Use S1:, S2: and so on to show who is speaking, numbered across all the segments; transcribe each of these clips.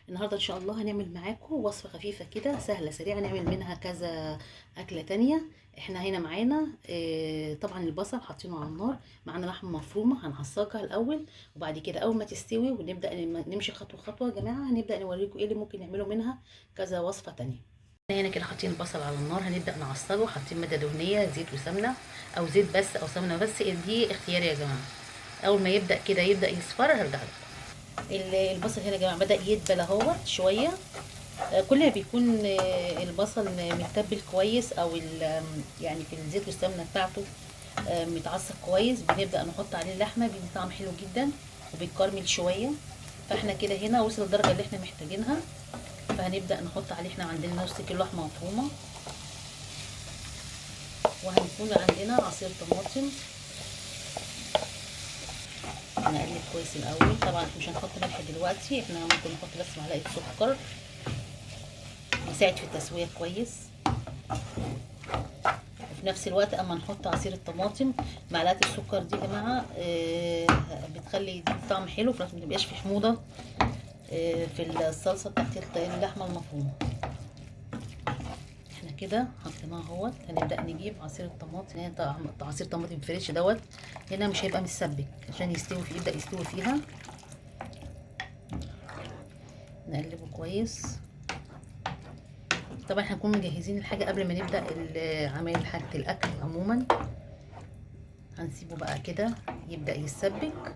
S1: النهارده ان شاء الله هنعمل معاكم وصفه خفيفة كده سهلة سريعة، نعمل منها كذا اكله تانية. احنا هنا معانا طبعا البصل حاطينه على النار، معانا لحمه مفرومه هنعصجها الاول، وبعد كده اول ما تستوي ونبدا نمشي خطوة خطوة يا جماعة. هنبدا نوريكم ايه اللي ممكن نعمله منها كذا وصفه تانية. هنا كده حاطين البصل على النار، هنبدا نعصجه. حاطين مادة دهنية، زيت وسمنه، او زيت بس او سمنه بس، دي اختياري يا جماعة. اول ما يبدا كده يبدا يصفر هرجع لكم. البصل هنا يا جماعة بدا يدبل اهوت شوية. كل ما بيكون البصل متبل كويس او يعني في الزيت والسمنه بتاعته متعصق كويس، بنبدا نحط عليه اللحمة، بيدي طعم حلو جدا وبيتكرمل شوية. فاحنا كده هنا وصل الدرجة اللي احنا محتاجينها، فهنبدا نحط عليه. احنا عندنا نص كيلو لحمه مفرومه، وهنكون عندنا عصير طماطم. نقلب كويس الاول. طبعا احنا مش هنحط ملح دلوقتي، احنا ممكن نحط بس معلقه سكر يساعد في التسوية كويس. وفي نفس الوقت اما نحط عصير الطماطم، معلقه السكر دي يا جماعة بتخلي طعم حلو، فما تبقاش في حموضه في الصلصه بتاعت اللحمة المفرومه. احنا كده حطيناها اهوت. هنبدا نجيب عصير الطماطم. هنا عصير طماطم fresh دوت، هنا مش هيبقى مسبك عشان يستوي فيه، يبدا يستوي فيها. نقلبه كويس. طبعا احنا هنكون مجهزين الحاجة قبل ما نبدا عمل حاجة الاكل عموما. هنسيبه بقى كده يبدا يتسبك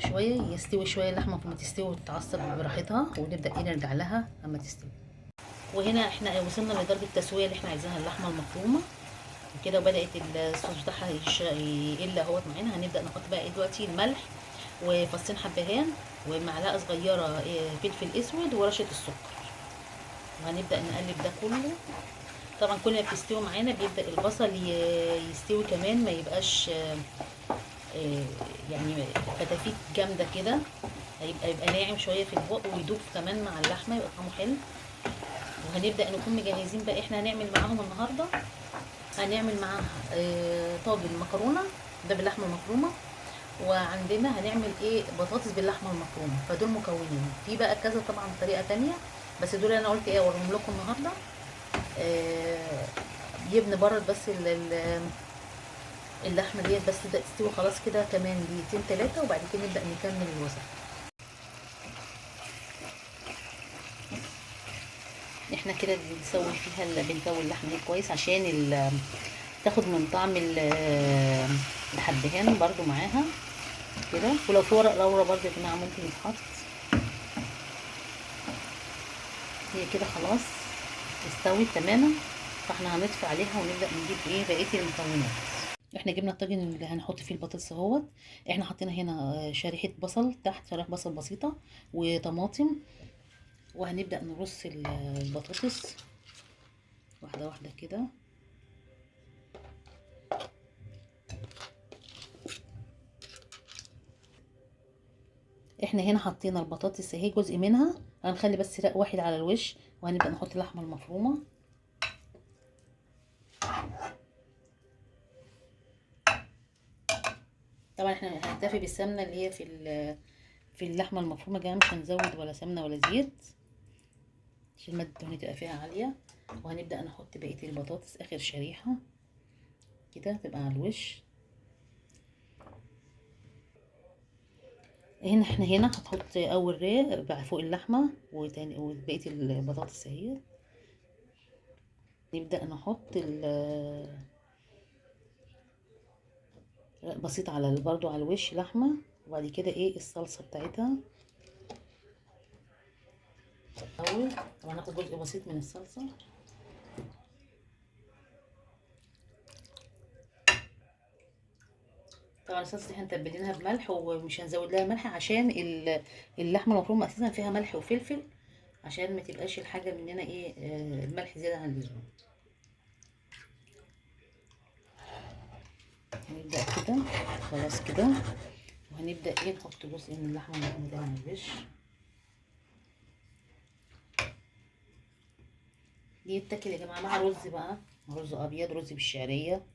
S1: شوية، يستوي شوية اللحمة ما تستوي وتتعصب براحتها، ونبدا ايه نرجع لها اما تستوي. وهنا احنا وصلنا لدرجة التسوية اللي احنا عايزينها اللحمة المفرومه وكده، وبدات الصوص بتاعها يقل اهوت معانا. هنبدا نحط بقى ايه دلوقتي؟ الملح وفصين حبهان ومعلقة صغيرة فلفل اسود ورشه السكر، وهنبدا نقلب ده كله. طبعا كل ما بتستوي معانا بيبدا البصل يستوي كمان، ما يبقاش يعني فتافيت جامدة كده، هيبقى ناعم شوية في البق ويدوب كمان مع اللحمة، يبقى طعمه حلو. وهنبدا نكون مجهزين بقى. احنا هنعمل معاهم النهارده، هنعمل معاها طاجن مكرونه ده باللحمه المفرومه، وعندنا هنعمل ايه بطاطس باللحمه المفرومه. فدول مكونين في بقى كذا طبعا طريقه تانية، بس دول انا قلت ايه اوريهم لكم النهارده. يبني برد بس اللحمة ديت بس تبدا تستوي خلاص كده كمان دقيقتين ثلاثة، وبعد كده نبدا نكمل الوصفة. احنا كده بنسوي فيها، بنسوي اللحمة دي كويس عشان تاخد من طعم الحبهان برضو معاها كده. ولو في ورق لورا برضو يا جماعة ممكن يتحط. هي كده خلاص استوت تماما، فاحنا هنطفي عليها ونبدا نجيب ايه بقية المكونات. احنا جبنا الطاجن اللي هنحط فيه البطاطس اهوت. احنا حطينا هنا شريحة بصل تحت، شريحة بصل بسيطة وطماطم، وهنبدا نرص البطاطس واحدة واحدة كده. احنا هنا حطينا البطاطس اهي جزء منها، هنخلي بس رق واحد على الوش، وهنبدا نحط اللحمة المفرومه. طبعا احنا هنكتفي بالسمنه اللي هي في اللحمة المفرومه يا جماعة، مش هنزود ولا سمنه ولا زيت عشان المادة الدهنية تبقى فيها عالية. وهنبدا نحط بقية البطاطس اخر شريحة كده تبقى على الوش. هنا احنا هنا هتحط اول رق فوق اللحمة وتاني وبقية البطاطس اهي. نبدا نحط بسيط على برضو على الوش لحمه، وبعد كده ايه الصلصه بتاعتها الاول. طبعا هناخد جزء بسيط من الصلصه. طبعا الصلصه دي احنا متبلينها بملح ومش هنزود لها ملح عشان اللحمة المفرومه اساسا فيها ملح وفلفل، عشان ما تبقاش الحاجة مننا ايه الملح زيادة عن اللزوم. هنبدا كده خلاص كده، وهنبدا ايه نحط جزء من اللحمة المفرومه ده على الوش. دي يتاكل يا جماعة مع رز بقى، رز ابيض، رز بالشعريه.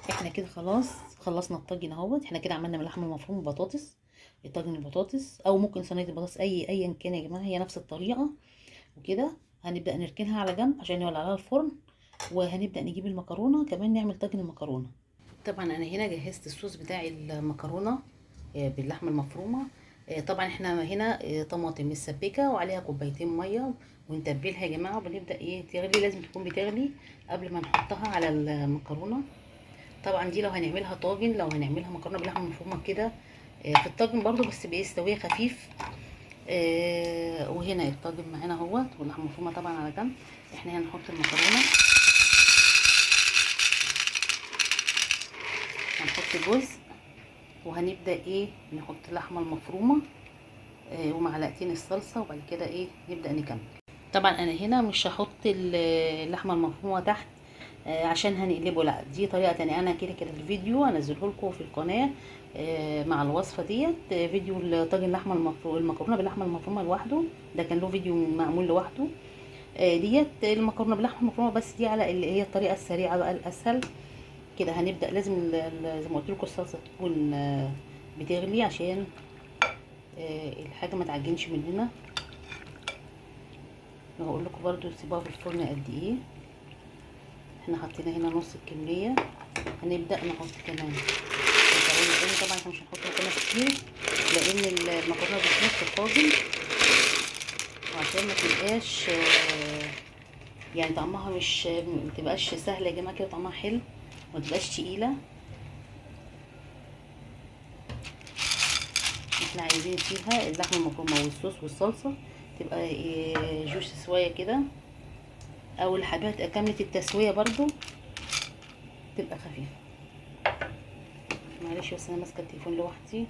S1: احنا كده خلاص خلصنا الطاجن اهوت. احنا كده عملنا من اللحمة المفرومه بطاطس، الطاجن البطاطس، او ممكن صينية البطاطس، ايا كان يا جماعة، هي نفس الطريقة. وكده هنبدا نركنها على جنب عشان نولع عليها الفرن، وهنبدا نجيب المكرونه كمان نعمل طاجن المكرونه. طبعا انا هنا جهزت الصوص بتاع المكرونه باللحمه المفرومه. طبعا احنا هنا طماطم متسبكه وعليها كوبايتين مية، ونتبلها يا جماعة، وبنبدا ايه تغلي، لازم تكون بتغلي قبل ما نحطها على المكرونه. طبعا دي لو هنعملها طاجن، لو هنعملها مكرونه باللحمه المفرومه كده في الطاجن برضو، بس بيستوي خفيف. وهنا الطاجن معانا اهوت، واللحمة المفرومه طبعا على جنب. احنا هنا هنحط المكرونه، هنحط جزء، وهنبدا ايه نحط اللحمة المفرومه ومعلقتين الصلصه، وبعد كده ايه نبدا نكمل. طبعا انا هنا مش هحط اللحمة المفرومه تحت عشان هنقلبه، لا دي طريقه تانية. انا كده كده الفيديو هنزله لكم في القناة مع الوصفة ديت، فيديو طاجن اللحمة المفرومه، المكرونه باللحمه المفرومه لوحده، ده كان له فيديو معمول لوحده. ديت المكرونه باللحمه المفرومه، بس دي على اللي هي الطريقة السريعة بقى الاسهل كده. هنبدا لازم زي ما قلت لكم الصلصه تكون بتغلي عشان الحاجة ما تعجنش مننا. وهقول لكم برده سيبوها في الفرن قد ايه. احنا حطينا هنا نص الكمية، هنبدا نحط كمان مكرونه تاني. طبعا احنا مش هنحط مكرونه كتير لان المكرونه بتموت في الطاجن، وعشان ما تبقاش يعني طعمها مش ما تبقاش سهلة يا جماعة كده، طعمها حلو ما تبقاش تقيلة. احنا عايزين فيها اللحمة المفرومه والصوص والصلصه تبقى جوش شوية كده، او اللي حابة تبقى كاملة التسوية برضو تبقى خفيفة. معلش بس انا ماسكه التليفون لوحدي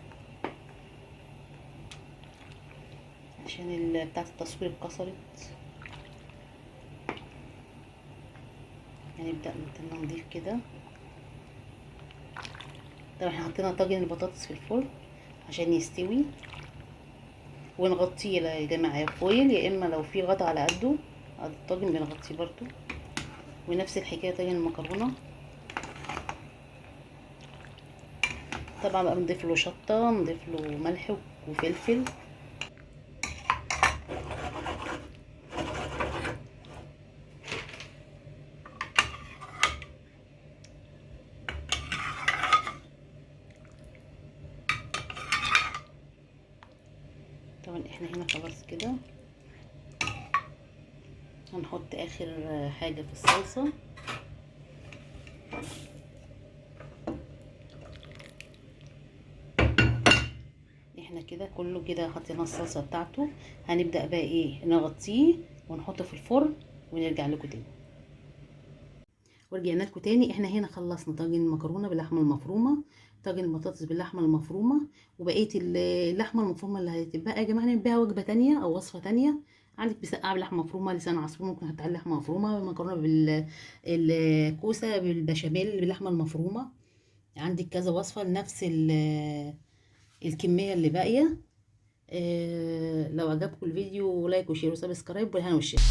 S1: عشان بتاعه التصوير اتكسرت. هنبدا نضيف كده. طبعا احنا حطينا طاجن البطاطس في الفرن عشان يستوي، ونغطيه يا جماعة فويل، يا اما لو في غطا على قده قد الطاجن بنغطيه برضو. ونفس الحكاية طاجن المكرونه، طبعا بقى بنضيف له شطه، نضيف له ملح وفلفل. طبعا احنا هنا خلاص كده هنحط اخر حاجة في الصلصه. احنا كده كله كده حطينا الصلصه بتاعته. هنبدا بقى ايه نغطيه ونحطه في الفرن ونرجع لكم تاني. ورجعنا لكم تاني. احنا هنا خلصنا طاجن المكرونه باللحمه المفرومه، طاجن البطاطس باللحمه المفرومه، وبقية اللحمة المفرومه اللي هتبقى يا جماعة نعمل بيها وجبة تانية او وصفه تانية. عندك مسقعه بلحمه مفرومه، لسان عصفور ممكن نحط عليه لحمه مفرومه، مكرونه بالكوسه بالبشاميل باللحمه المفرومه. عندك كذا وصفه لنفس الكمية اللي باقية. لو عجبكم الفيديو like و share و subscribe، والهنا والشفا.